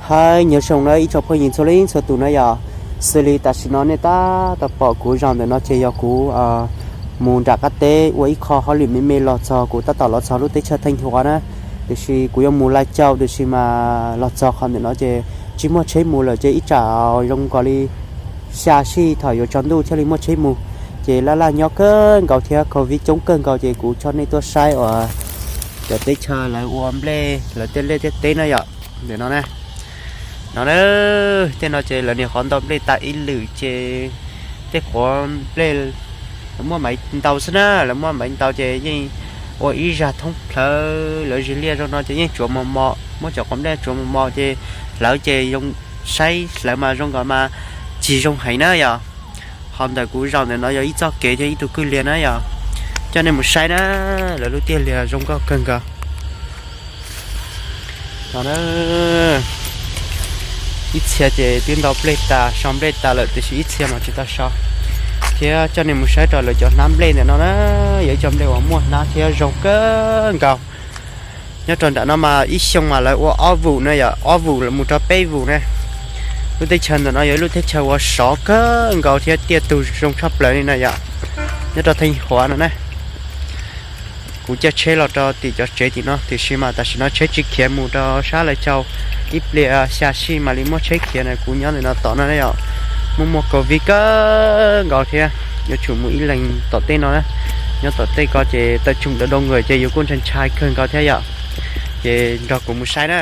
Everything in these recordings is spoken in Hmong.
Hais nyob zoo na ib tsoom phooj ywg txhua leej txhua tus na yom. Xws li tam sim no nej tab tom pom kuv zaum ntawm no ces yog kuv mus nram qab teb ua ib qho hauj lwm me me los txog, kuv tab tom los txog lub teb chaws Theej Huav na. Tiam sis kuv yuav mus Lai Châu tiam sis mas los txog qhov ntawm no ces tsis muaj tsheb mus lawm ces ib tsam zoo nkaus li xya sij thaum yuav tsaus ntuj thiaj li muaj tsheb mus. Ces laj laj nyob kawg nkaus thiab covid coob kawg nkaus ces kuv coj nej tuaj saib uas cov teb chaws lawv ua nplej lawv tej liaj tej teb na yom. Ntawm no na, no na, tej no ces lawv niaj qhuav ntau nplej tas ib lwm ces tej quav nplej lawv muaj maiv ntau xwb na, lawv muaj maiv ntau ces yeej ua ib zag thoob plawv lawv zis liaj zoo no ces yeej tsuav mos mos, muab cov quav nplej tsuav mos mos ces hlawv ces zoo, saib hlawv mas zoo nkaus mas tsis zoo heev na yom. Ho ntawm kuv zaum ntawm no yog ib txoj kev thiab ib tug kwj liag na yom. Coj nej mus saib na, lawv lub tiaj liag zoo nkauj kawg nkaus. No na, ib txhia ces twb ntau nplej tas, so nplej tas lawm tiam sis ib txhia mas tsis tau so. Thiab coj nej mus saib rau lawv cov hnab nplej ntawm no na, yog ib co nplej uas muaj hnab thiab zoo kawg nkaus. Nyob rau nram no mas ib xyoo mas lawv ua ob vum na yom, ob vum mus rau peb vum na. Lub teb chaws ntawm no yog ib lub teb chaws uas sov kawg nkaus thiab tiaj tug zoo tshaj plaws li na yom. Nyob rau Theej Huav no na. Kuv caij tsheb los rau tim cov tsev tim no tiam sis mas tam sim no tsheb tsis khiav mus rau sab Lai Châu. Ib pliag xya sij mam li muaj tsheb khiav na, kuv nyob ntawm no tom no na yom. Muaj muaj covid kawg nkaus thiab, yuav tsum mus ib leeg tom tej no na. Nyob tom tej ko ces tawm tsum dawb doo nkawd ces yus kuj ntshai ntshai kawg nkaus thiab yom. Ces nrog kuv mus saib na.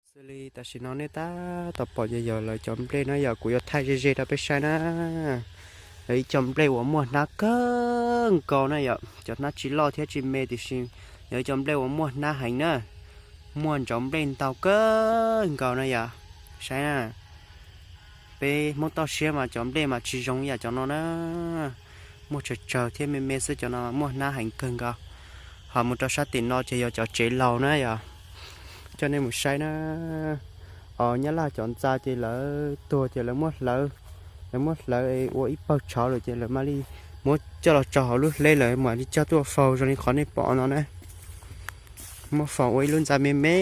Xws li tam sim no nej tab tom pom ces yog lawv cov nplej na yom, kuv yuav thaij ze ze rau peb saib na. Lawv ib co nplej uas muaj hnab kawg nkaus na yom, cov hnab tsis loj thiab tsis me tiam sis yog ib co nplej uas muaj hnab heev na, muaj ntsaum nplej ntau kawg nkaus na yom. Saib na, peb Hmoob toj siab mas cov nplej mas tsis zoo yam cov no na, muaj tsawg tsawg thiab me me xwb, cov no muaj hnab heev kawg nkaus. Ho mus rau sab tim no ces yog cov tsev laus na yom. Coj nej mus saib na, os Nyab Laj cov ntxa ces lawv tuag ces lawv muab hlawv, lawv muab hlawv ua ib pawg tshauv lawm ces lawv mam li muab coj los tso hauv lub hleb lawv mam li coj tuaj faus zoo li qhov nej pom no na. Muab faus ua ib lub ntxa me me.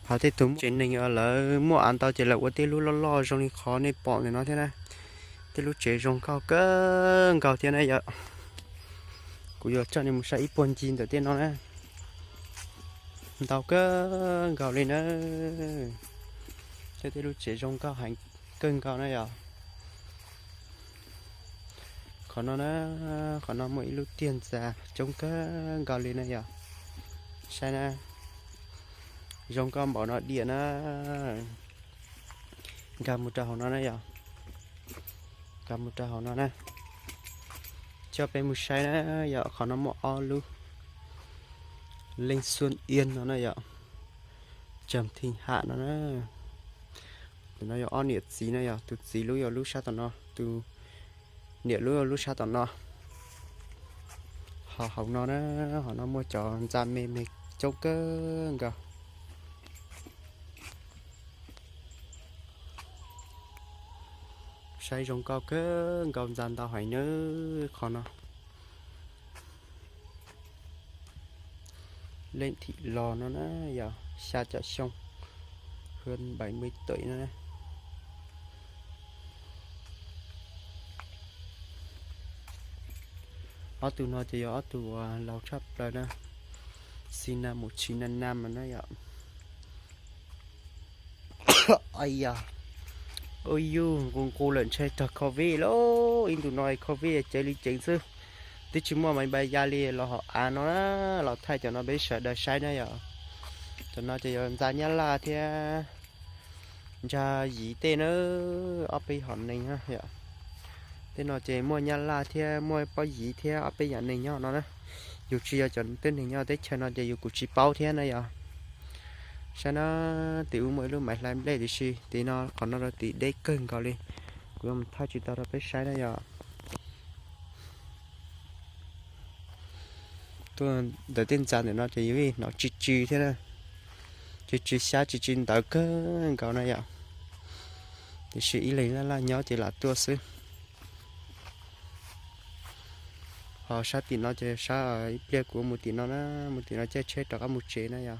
Ho tej tus tsev neeg lawv muaj av ntau ces lawv ua tej lub loj loj zoo li qhov nej pom ntawm no thiab na. Tej lub tsev zoo nkauj kawg nkaus thiab na yom. Kuv yuav coj nej mus saib ib puag ncig ntawm tej no na. Ntau kawg nkaus li na. Thiab tej lub tsev zoo nkauj heev kawg nkaus na yom. Qhov no na, qhov no muaj ib lub tiaj ntxa coob kawg nkaus li na yom. Saib na, zoo nkauj npaum no diam na. Nkag mus rau hauv no na yom. Nkag mus rau hauv no na. Coj peb mus saib na yom, qhov no muaj ob lub. Leej Xuân Yên no na yom. Trần Thịnh Hạnh no na. Tus no yog ob niam txiv na yom, tus txiv lub yog lub sab tom no, tus niam lub yog lub sab tom no. Ho hauv no na, hauv no muaj cov ntxa me me coob kawg nkaus. Saib zoo nkauj kawg nkaus, ntxa ntau heev na qhov no. Leej Thim Los no na yog xya caum xyoo, hơn bảy mươi tuổi no na. Ob tug no ces yog ob tug laus tshaj plaws na. Xi na mus tsis na nam no na yom. Ua yus nqus nqus lawm ntshe raug covid lauj, ib ntus no covid ceev li ceev xwb. Twb tsis muaj maiv npais ya li los hom av no na, los thaij cov no peb sawv daws saib na yom. Cov no ces yog ntxa Nyab Laj thiab ntsa Yiv tej na, ob peb hom neeg na yom. Tej no ces muaj Nyab Laj thiab muaj Pob Yiv thiab ob peb yam neeg nyob no na. Yus tsis yog cov tib neeg nyob teb chaws no ces yus kuj tsis paub thiab na yom. Saib na, tim ub muaj ib lub maiv hlais nplej tiam sis tim no qhov no rau tim deb kawg nkaus li. Kuv yuav mus thaij tsis tau rau peb saib na yom. Tuaj ntawm tej ntxa ntawm no ces yus hnov tsw tsw thiab na. Tsw tsw xyab tsw tsw ntawv kawg nkaus na yom. Tiam sis ib leeg laj laj nyob ces lam tuaj xwb. Ho sab tim no ces sab ib pliag kuv mus tim no na, mus tim no caij tsheb rov qab mus tsev na yom.